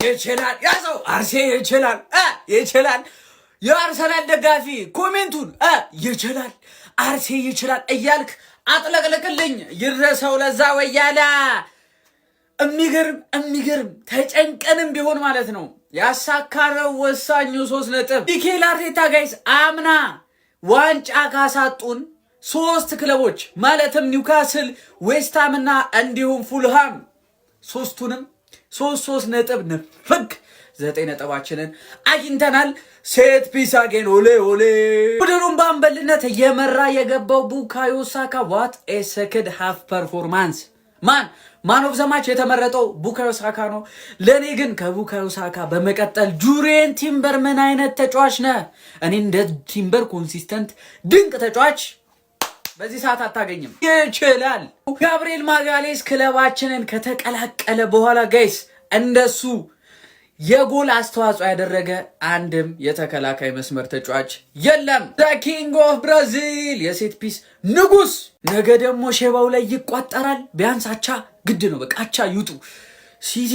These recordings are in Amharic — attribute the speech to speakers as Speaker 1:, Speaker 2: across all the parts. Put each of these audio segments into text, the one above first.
Speaker 1: ይችላል፣ ያዘው፣ አርሴ ይችላል፣ ይችላል። የአርሰናል ደጋፊ comment ኡን ይችላል፣ አርሴ ይችላል እያልክ አጥለቅልቅልኝ። ይድረሰው ለዛ ወያላ። የሚገርም የሚገርም፣ ተጨንቀንም ቢሆን ማለት ነው ያሳካነው ወሳኙ 3 ነጥብ። ሚኬል አርቴታ guys፣ አምና ዋንጫ ካሳጡን ሶስት ክለቦች ማለትም ኒውካስል፣ ዌስትሃም እና እንዲሁም ፉልሃም፣ ሶስቱንም ሶስት ሶስት ነጥብ ንፍግ፣ 9 ነጥባችንን አግኝተናል። Set piece again፣ ኦሌ ኦሌ። ቡድኑን በአምበልነት እየመራ የገባው ቡካዮ ሳካ፣ what a second half performance, man! Man of the match የተመረጠው ቡካዮ ሳካ ነው። ለእኔ ግን ከቡካዮ ሳካ በመቀጠል ጁሪየን ቲምበር፣ ምን አይነት ተጫዋች ነህ? እኔ እንደ ቲምበር consistent ድንቅ ተጫዋች በዚህ ሰዓት አታገኝም። ይችላል። ጋብርኤል ማጋሌስ ክለባችንን ከተቀላቀለ በኋላ guys፣ እንደሱ የጎል አስተዋጽኦ ያደረገ አንድም የተከላካይ መስመር ተጫዋች የለም። King of Brazil፣ የ set piece ንጉስ። ነገ ደግሞ ሼባው ላይ ይቋጠራል። ቢያንስ አቻ ግድ ነው። በቃ አቻ ይውጡ። ሲቲ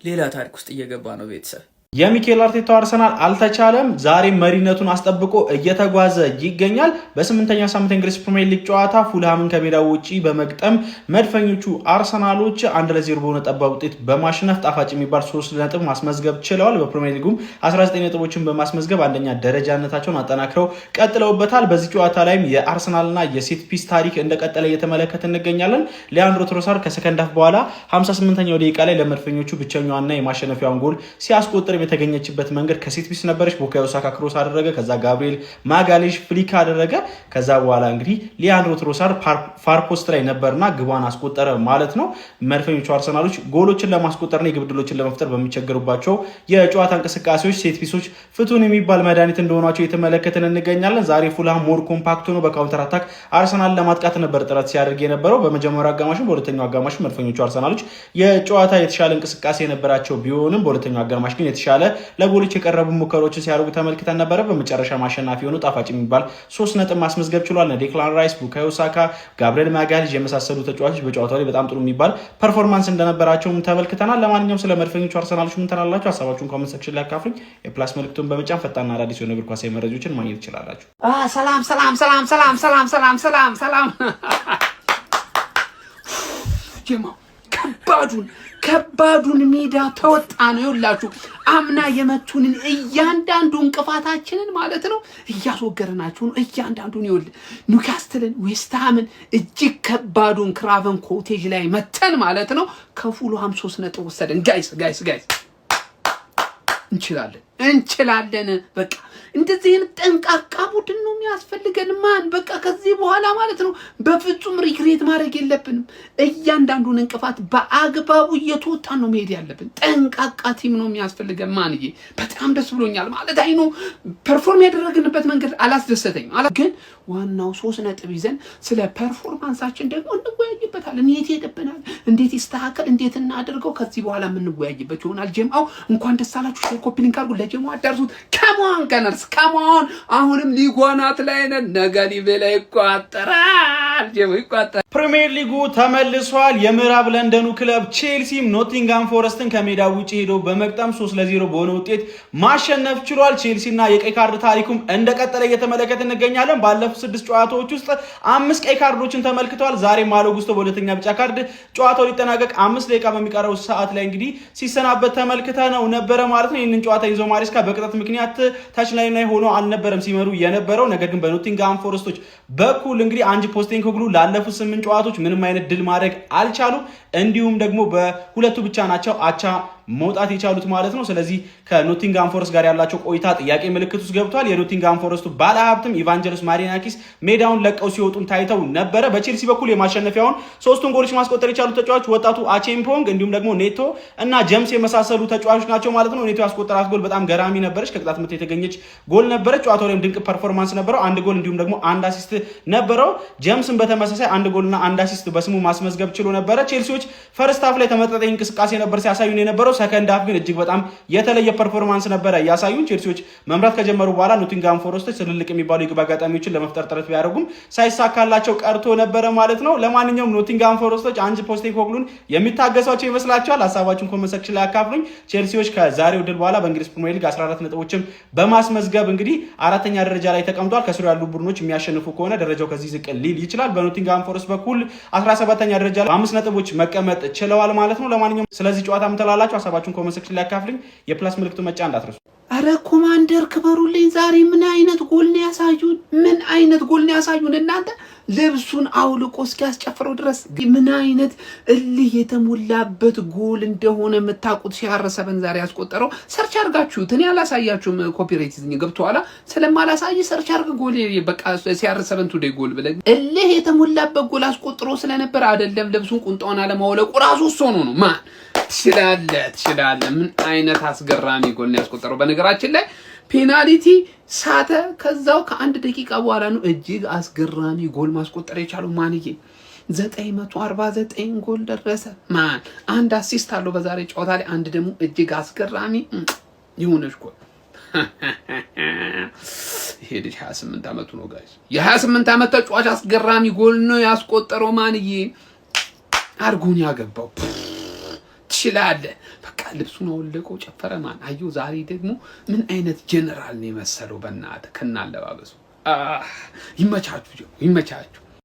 Speaker 1: ሌላ ታሪክ ውስጥ እየገባ ነው ቤተሰብ።
Speaker 2: የሚኬል አርቴታው አርሰናል አልተቻለም። ዛሬም መሪነቱን አስጠብቆ እየተጓዘ ይገኛል። በስምንተኛ ሳምንት እንግሊዝ ፕሪሚየር ሊግ ጨዋታ ፉልሃምን ከሜዳው ውጪ በመግጠም መድፈኞቹ አርሰናሎች 1-0 በሆነ ጠባብ ውጤት በማሸነፍ ጣፋጭ የሚባል 3 ነጥብ ማስመዝገብ ችለዋል። በፕሪሚየር ሊጉም 19 ነጥቦችን በማስመዝገብ አንደኛ ደረጃነታቸውን አጠናክረው ቀጥለውበታል። በዚህ ጨዋታ ላይም የአርሰናልና የ set piece ታሪክ እንደቀጠለ እየተመለከትን እንገኛለን። ሊያንድሮ ትሮሳር ከ second half በኋላ 58ኛው ደቂቃ ላይ ለመድፈኞቹ ብቸኛዋና የማሸነፊያውን ጎል ሲያስቆጥር የተገኘችበት መንገድ ከ set piece ነበረች። ቡካዮ ሳካ cross አደረገ። ከዛ ጋብሪኤል ማጋሌሽ flick አደረገ። ከዛ በኋላ እንግዲህ ሊያንድሮ ትሮሳር far post ላይ ነበርና ግቧን አስቆጠረ ማለት ነው። መድፈኞቹ አርሰናሎች ጎሎችን ለማስቆጠርና የግብ ዕድሎችን ለመፍጠር በሚቸገሩባቸው የጨዋታ እንቅስቃሴዎች set piece ኦች ፍቱን የሚባል መድኃኒት እንደሆኗቸው የተመለከትን እንገኛለን። ዛሬ ፉልሃም more compact ሆኖ በ counter attack አርሰናል ለማጥቃት ነበር ጥረት ሲያደርግ የነበረው። በመጀመሪያው አጋማሽም በሁለተኛው አጋማሽ መድፈኞቹ አርሰናሎች የጨዋታ የተሻለ እንቅስቃሴ የነበራቸው ቢሆንም በሁለተኛው አጋማሽ ግን የተሻለ ለጎሎች የቀረቡ ሙከራዎችን ሲያደርጉ ተመልክተን ነበረ። በመጨረሻ አሸናፊ የሆኑ ጣፋጭ የሚባል 3 ነጥብ ማስመዝገብ ችሏል። ዴክላን ራይስ፣ ቡካዮ ሳካ፣ ጋብሪኤል ማጋሌሽ የመሳሰሉ ተጫዋቾች በጨዋታው ላይ በጣም ጥሩ የሚባል performance እንደነበራቸውም ተመልክተናል። ለማንኛውም ስለ መድፈኞቹ አርሰናሎች ምን ትላላችሁ? ሀሳባችሁን comment section ላይ አካፍሉኝ። የ plus ምልክቱን በመጫን ፈጣንና አዳዲስ የሆነ እግር ኳሳዊ መረጃዎችን ማግኘት ትችላላችሁ።
Speaker 3: ሰላም ሰላም ሰላም ሰላም ሰላም ሰላም ሰላም ሰላም። ጀማው፣ ከባዱን ከባዱን ሜዳ ተወጣ ነው። ይኸውላችሁ አምና የመቱንን እያንዳንዱ እንቅፋታችንን ማለት ነው እያስወገድናችሁ ነው። እያንዳንዱን ይኸውልህ ኒውካስትልን፣ ዌስትሃምን፣ እጅግ ከባዱን ክራቨን ኮቴጅ ላይ መተን ማለት ነው ከፉልሃም 3 ነጥብ ወሰደን። Guys, guys, guys፣ እንችላለን፣ እንችላለን። በቃ እንደዚህ አይነት ጠንቃቃ ቡድን ነው የሚያስፈልገን። Man፣ በቃ ከዚህ በኋላ ማለት ነው በፍጹም regret ማድረግ የለብንም። እያንዳንዱን እንቅፋት በአግባቡ እየተወጣን ነው መሄድ ያለብን። ጠንቃቃ team ነው የሚያስፈልገን። ማንዬ፣ በጣም ደስ ብሎኛል። ማለት I know perform ያደረግንበት መንገድ አላስደሰተኝም፣ ግን ዋናው 3 ነጥብ ይዘን ስለ performance ኣችን ደግሞ እንወያይበታለን። የት ሄደብናል፣ እንዴት ይስተካከል፣ እንዴት እናደርገው፣ ከዚህ በኋላ የምንወያይበት ይሆናል። ጀምአው እንኳን ደስ አላችሁ። Share፣ copy link አድርጉ፣ ለጀማው አዳርሱት። Come on Gunners, come on። አሁንም ሊጉ አናት ላይ ነን። ነገ ሊቤ ላይ ይቋጠራል፣ ጀማው ይቋጠራል።
Speaker 2: ፕሪሚየር ሊጉ ተመልሷል። የምዕራብ ለንደኑ ክለብ ቼልሲም ኖቲንጋም ፎረስትን ከሜዳ ውጭ ሄዶ በመግጠም 3-0 በሆነ ውጤት ማሸነፍ ችሏል። ቼልሲና የቀይ ካርድ ታሪኩም እንደቀጠለ እየተመለከት እንገኛለን። ባለፉት ስድስት ጨዋታዎች ውስጥ አምስት ቀይ ካርዶችን ተመልክተዋል። ዛሬ ማሎ ጉስቶ በሁለተኛ ቢጫ ካርድ ጨዋታው ሊጠናቀቅ 5 ደቂቃ በሚቀረው ሰዓት ላይ እንግዲህ ሲሰናበት ተመልክተነው ነበረ ማለት ነው። ይህንን ጨዋታ ኢንዞ ማሬስካ በቅጣት ምክንያት touch line ላይ ሆኖ አልነበረም ሲመሩ የነበረው። ነገር ግን በኖቲንግሃም ፎረስቶች በኩል እንግዲህ አንጅ ፖስቴኮግሉ ላለፉት ስምንት ጨዋታዎች ምንም አይነት ድል ማድረግ አልቻሉም። እንዲሁም ደግሞ በሁለቱ ብቻ ናቸው አቻ መውጣት የቻሉት ማለት ነው። ስለዚህ ከኖቲንግሃም ፎረስት ጋር ያላቸው ቆይታ ጥያቄ ምልክት ውስጥ ገብቷል። የኖቲንግሃም ፎረስቱ ባለሀብትም ኢቫንጀሎስ ማሪናኪስ ሜዳውን ለቀው ሲወጡም ታይተው ነበረ። በቼልሲ በኩል የማሸነፊያውን ሶስቱን ጎሎች ማስቆጠር የቻሉ ተጫዋች ወጣቱ አቼምፖንግ እንዲሁም ደግሞ ኔቶ እና ጀምስ የመሳሰሉ ተጫዋቾች ናቸው ማለት ነው። ኔቶ ያስቆጠራት ጎል በጣም ገራሚ ነበረች። ከቅጣት ምት የተገኘች ጎል ነበረች። ጨዋታው ላይም ድንቅ performance ነበረው። አንድ ጎል እንዲሁም ደግሞ አንድ assist ነበረው። ጀምስን በተመሳሳይ አንድ ጎልና አንድ assist በስሙ ማስመዝገብ ችሎ ነበረ። ቼልሲዎች first half ላይ ተመጣጣኝ እንቅስቃሴ ነበር ሲያሳዩን የነበረው። Second half ግን እጅግ በጣም የተለየ performance ነበረ ያሳዩን። ቼልሲዎች መምራት ከጀመሩ በኋላ ኖቲንግሃም ፎረስቶች ትልልቅ የሚባሉ የግብ አጋጣሚዎችን ለመፍጠር ጥረት ቢያደርጉም ሳይሳካላቸው ቀርቶ ነበረ ማለት ነው። ለማንኛውም ኖቲንግሃም ፎረስቶች አንጅ ፖስቴኮግሉን የሚታገሷቸው ይመስላችኋል? ሀሳባችሁን comment section ላይ አካፍሉኝ። ቼልሲዎች ከዛሬው ድል በኋላ በእንግሊዝ ፕሪሚየር ሊግ 14 ነጥቦችን በማስመዝገብ እንግዲህ አራተኛ ደረጃ ላይ ተቀምጧል። ከስሩ ያሉ ቡድኖች የሚያሸንፉ ከሆነ ደረጃው ከዚህ ዝቅ ሊል ይችላል። በኖቲንግሃም ፎረስት በኩል 17ኛ ደረጃ ላይ በ5 ነጥቦች መቀመጥ ችለዋል ማለት ነው። ለማንኛውም ስለዚህ ጨዋታ ምን ትላላችሁ? ሀሳባችሁን comment section ላይ አካፍሉኝ። የ plus ምልክቱ መጫን እንዳትረሱ።
Speaker 3: አረ ኮማንደር ክበሩልኝ። ዛሬ ምን አይነት ጎል ነው ያሳዩን? ምን አይነት ጎል ነው ያሳዩን እናንተ! ልብሱን አውልቆ እስኪያስጨፍረው ድረስ ምን አይነት እልህ የተሞላበት ጎል እንደሆነ የምታውቁት CR7 ዛሬ ያስቆጠረው search አድርጋችሁት፣ እኔ አላሳያችሁም። Copyright ገብቶሃል። ስለማላሳይ search አድርግ ጎል በቃ CR7 today goal ብለህ እልህ የተሞላበት ጎል አስቆጥሮ ስለነበር አይደለም ልብሱን ቁንጣውን አለማውለቁ ራሱ እሱ ሆኖ ነው። Man፣ ትችላለህ፣ ትችላለህ። ምን አይነት አስገራሚ ጎል ነው ያስቆጠረው። በነገራችን ላይ ፔናልቲ ሳተ። ከዛው ከአንድ ደቂቃ በኋላ ነው እጅግ አስገራሚ ጎል ማስቆጠር የቻለው ማንዬ። 949 ጎል ደረሰ። Man፣ አንድ assist አለው በዛሬ ጨዋታ ላይ፣ አንድ ደግሞ እጅግ አስገራሚ የሆነች ጎል። ይሄ ልጅ 28 ዓመቱ ነው guys። የ28 ዓመት ተጫዋች አስገራሚ ጎል ነው ያስቆጠረው። ማንዬ አርጎን ያገባው፣ ትችላለህ። በቃ ልብሱን አወለቀው፣ ጨፈረ። Man፣ አየሁ። ዛሬ ደግሞ ምን አይነት ጀነራል ነው የመሰለው በእናትህ ከና አለባበሱ። ይመቻችሁ፣ ይመቻችሁ።